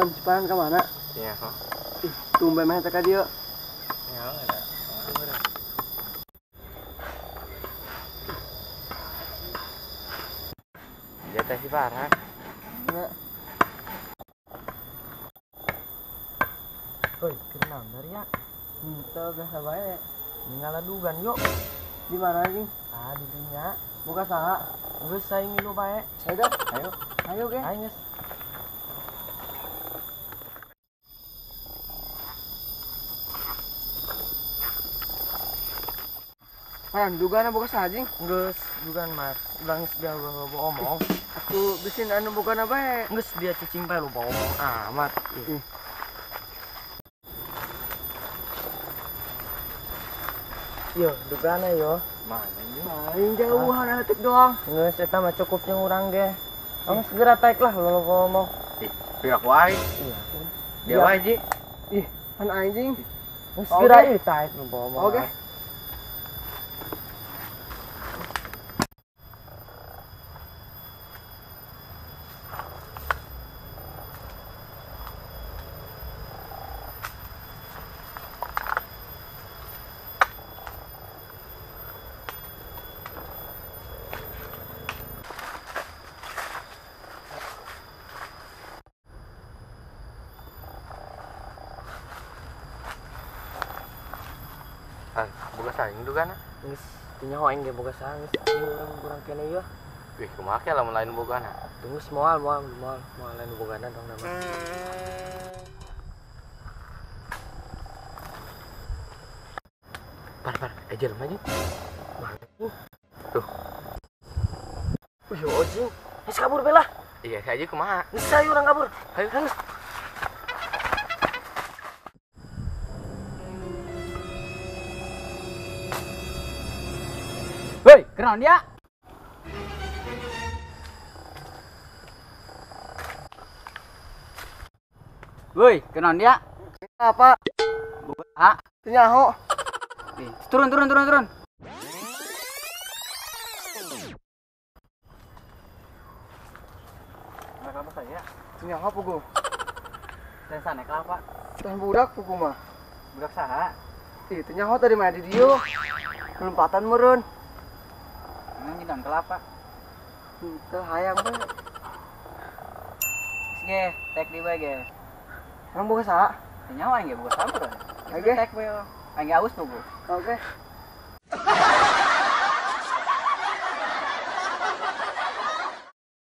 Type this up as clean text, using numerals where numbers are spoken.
Don, cepat ke mana? Iya, kok. Ih, tumben mah teh ka dieu. Ya, ada. Ya teh si parah. Hoi, kenal dari ya? Henteu biasa bae. Ngaladugan yuk. Di mana sih? Ah, di dinya. Buka saha? Geus saing ngilu bae. Ayo dah. Ayo. Ayo ge. Ayo geus. Hayang juga na buka saha jing? Geus, bukan mah. Ulah geus dia loba omong. Aku bisin anu bukan bae. Geus dia cicing bae loba omong amat. Ih. Yo, dugana yo. Mana ini? Aing jauhan aletik doang. Geus eta mah cukup jeung urang ge. Kamu segera taik lah lo ngomong. Ih, pihak wae. Iya. Dia wae, Ji. Ih, kan anjing. Geus segera ih taik lo ngomong. Oke. Ah, boga saing dugana. Geus teu nyaho aing ge boga saha geus aing urang kurang kene ieu. Wih, kumaha ke lamun lain bogana? Geus moal moal moal moal lain bogana dong nama. Par par, jelema maju. Mana? Tuh. Wih, ojing. Geus kabur bela. Iya, saya aja kumaha? Geus ayo urang kabur. Ayo. Geus. Woi, kenaon dia? Woi, kenaon dia? Apa? Buka A. Nyaho. Turun, turun, turun, turun. Kenapa saya? Nyaho pugu. Dan sana kelapa. Tah budak pugu mah. Budak saha? Ih, teu nyaho tadi mah di dieu. Lompatan meureun. Emang kelapa. Henteu hayang bae. Ge, tek di bae ge. Emang boga saha? Teu nyaho aing ge boga saha meureun. Oke. Tek bae. Aing ge aus pugu. Oke.